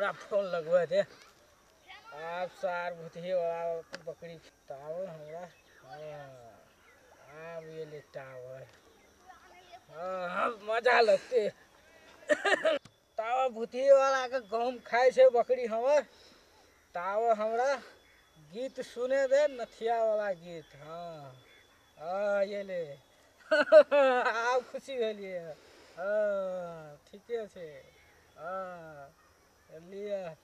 हमरा फोन लगबै दे। आब सार भुतही वाला बकरी टावर हमरा। हाँ आब ये ले टावर। हाँ मजा लगते। तावा भुतही वाला के गहूम खाइ छै बकरी हमर। तावा हमरा गीत सुने दे, नथिया वाला गीत। हाँ हाँ ये ले। आब खुशी भेलियै। हाँ ठीके छै। हाँ लिअ।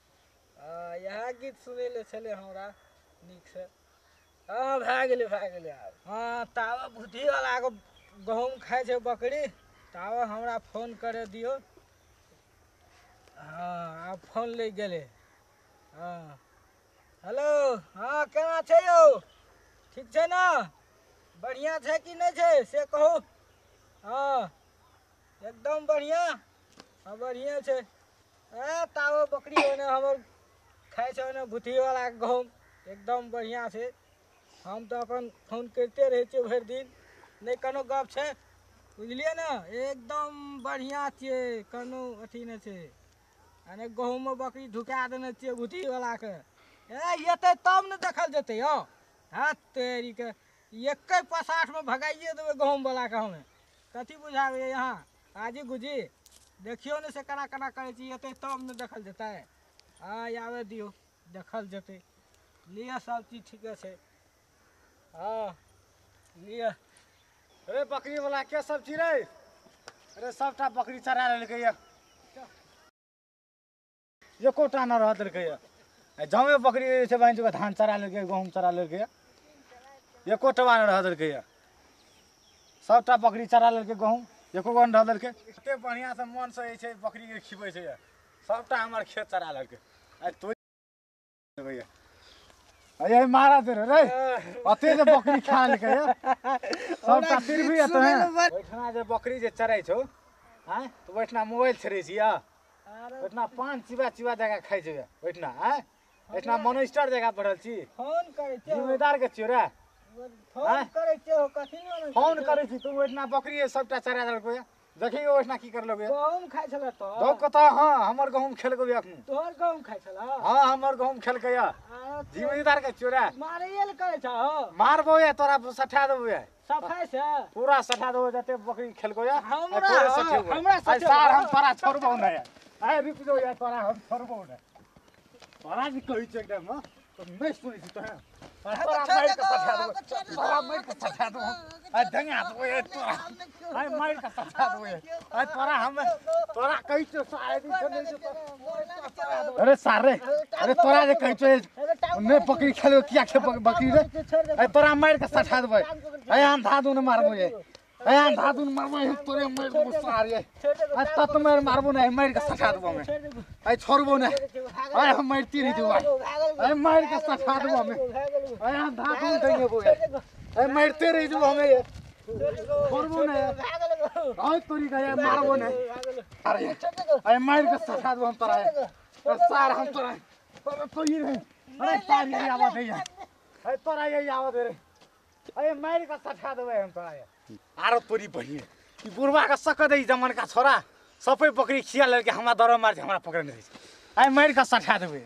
इएह गीत सुनै लए छलै हमरा नीकसँ। हाँ भए गेलै भए गेलै आब। हाँ तावा भुतही वाला के गहूम खाइ छै बकरी। तावा हमरा फोन करे दियौ। हाँ आब फोन लागि गेलै। हाँ हेलो। हाँ केना छै यौ? ठीक छै ने? बढ़िआँ छै कि नहि छै से कहू। हाँ एकदम बढ़िआँ। हाँ बढ़िआँ छै। ए ताओ बकरी ओने हमर खाइ छै ओने भुतहीवला गहूम एकदम बढ़िआँ छै। हम तऽ अपन फोन करिते रहै छियै भरि दिन, नहि कोनो गप छै, बुझलियै ने? एकदम बढ़िआँ छियै, कोनो अथी नहि छै। आ गहूममे बकरी ढुका देने छियै भुतहीवलाके। ए एतै तब ने देखल जेतै यौ। हँ तेरीके एके पसाठमे भगाइए देबै गहूमवलाके। हमे कथी बुझाबैए यहाँ आजी गुजी? देखियौ ने से केना केना करै छी। एतै तब ने देखल जेतै। हँ आबे दियौ, देखल जेतै। लिअ सब चीज ठीके छै। हाँ लिअ। अरे बकरी वाला के सब चीज रे? अरे सबटा बकरी चरा लेलकै ये, एकोटा न रह देलकै ये। जमे बकरी छै बहिन चुका धान चरा लेलकै, गहूम चरा लेलकै, एकोटवा न रह देलकै ये। सबटा बकरी चरा लेलकै गहूम, एको गो न रह देलकै। एते बढ़िआँ से मन से जे छै बकरी के खिबै छै, सबटा हमर खेत चरा लेलकै। आइ तो अरे मारा दे रे, अते जे बकरी खा लेलकै ये सबटा। फिर भी एतऽ ओहिठिना जे बकरी जे चरै छौ आँय, तऽ ओहिठिना मोबाइल छेड़ै छी यऽ, ओहिठिना पान चिबा चिबा जगह खाइ छै ओहिठिना। आँय एहिठिना मोनिस्टर जगह पढ़ल छी। फोन करै छियै जिम्मेदार के छियौ रे। फोन करै छियै कथी ने फोन करै छी? तू ओहिठिना बकरी सबटा चरा देलको ये, देखी ओहिठिना की करलको ये। गहूम खाइ छलै तो कतऽ? हाँ हमर गहूम खेलको ये अखन। तोहर गहूम खाइ छलै? हाँ हमर गहूम खेलकै ये। जिम्मेदार के छियौ रे। मारैये ले करै छौ? मारबौ ये तोरा, सठा देबौ ये सफाइ से पूरा सठा देबौ जते बकरी खेलको ये। हमरा हमरा सार हम तोरा छोड़बौ नै। आइ रुक जो यार, तोरा हम छोड़बौ नै। तोरा भी कहै छियौ एकदम तऽ नहि सुनै छी तोरा। तोरा मारि कऽ सठा देबौ, तोरा मारि कऽ सठा देबौ। आइ दंगा देबौ ये तोरा, आइ मारि कऽ सठा देबौ ये। आइ तोरा हम तोरा कहै छियौ सार। अरे सार रे, अरे तोरा जे कहै छियौ नहि बकरी खेलबै किया खेलबै बकरी रे? आइ तोरा मारि कऽ सठा देबै। आइ अंधाधुन मारबौ ये, आइ अंधाधुन मारबौ ये, तोरे मारि देबौ सार ये। आइ तत मारि मारबौ ने, मारि कऽ सठा देबौ हमे। आइ छोड़बौ ने, आइ हम मारिते रहि जेबौ। आइ मारि कऽ सठा देबौ हमे। आइ अंधाधुन देंगे ये, आइ मारिते रहि जेबौ हमे ये, छोड़बौ ने। आइ तोरी के मारबौ ने। अरे आइ मारि कऽ सठा देबौ हम तोरा सार। हम तोरा तोरी रे। अरे सार यही आवत है, अरे तोरा यही आवत है रे। अरे मारि कऽ सठा देबै हम तोरा। आरो तोरी बहिन ई बुढ़वा के सकत है जमनका छोरा सबै बकरी खिया लेलकै, हमरा दरो मार हमरा पकड़ने रहै छै। आइ मारि कऽ सठा देबै।